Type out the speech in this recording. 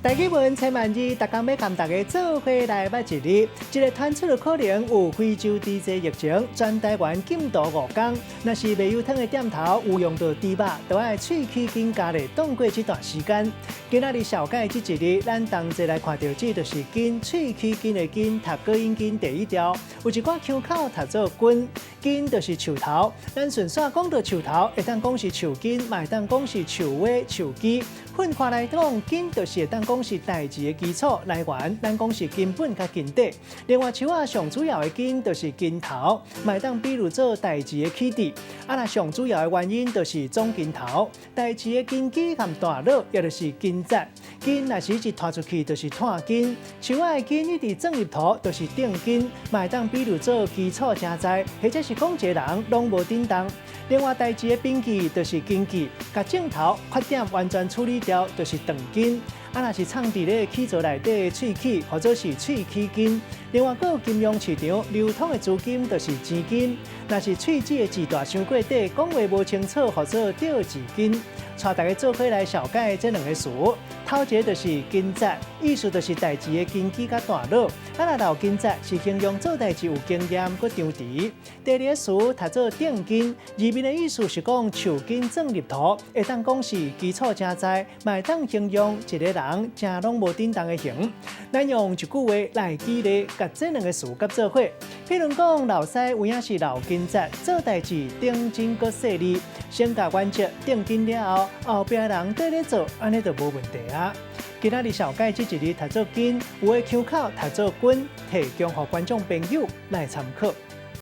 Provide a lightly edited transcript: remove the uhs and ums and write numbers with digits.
台語文千萬字，逐工欲共大家做伙來捌一字。這个傳出可能有非洲豬瘟疫情，全台灣禁毒5工。若是賣油湯的店頭有用著豬肉，就愛喙齒緊加熱當過這段時間。今仔日紹介這一字，咱同齊來看著這就是筋，喙齒筋的筋，讀國音筋第一調。有一寡腔口讀做根，筋就是樹頭。咱順紲講著樹頭，會當講是樹根，嘛會當講是樹尾、樹枝。混話來講，根就是會當講是代誌的基礎來源，咱講是根本佮根底。另外，樹仔上主要的根就是根頭，嘛會當比喻做代誌的起點。啊，若上主要的原因就是總根頭，代誌的根基佮大腦，也就是根節。筋若是一直拖出去，就是拖筋。樹仔的筋一直鑽入土，就是定根，嘛會當比喻做基礎誠在，或者是講一个人攏無振動。另外，代誌的根據就是根據，共症頭缺點完全處理掉，就是斷根。啊，若是藏佇咧齒槽內底的喙齒，或者是喙齒筋。另外，閣有金融市場流通的資金，就是錢筋。若是喙齒的字大傷過短，講話無清楚，號做吊字筋。帶大家做伙來紹介這兩个詞，頭一个就是筋節，意思就是代誌的根基佮大腦。啊，若老筋節是形容做代誌有經驗閣張弛。第二个詞讀做定根，字面的意思是講樹根鑽入土，會當講是基礎誠在，嘛會當形容一个人誠攏無振動的形。咱用一句話來舉例，共這兩个詞佮做伙。譬如講，老師有影是老筋節，做代誌認真閣細膩，先共原則定根了後，後壁人綴咧做，按呢就無問題啊。今仔日紹介這一字讀做筋，有的腔口讀做根，提供予觀眾朋友來參考。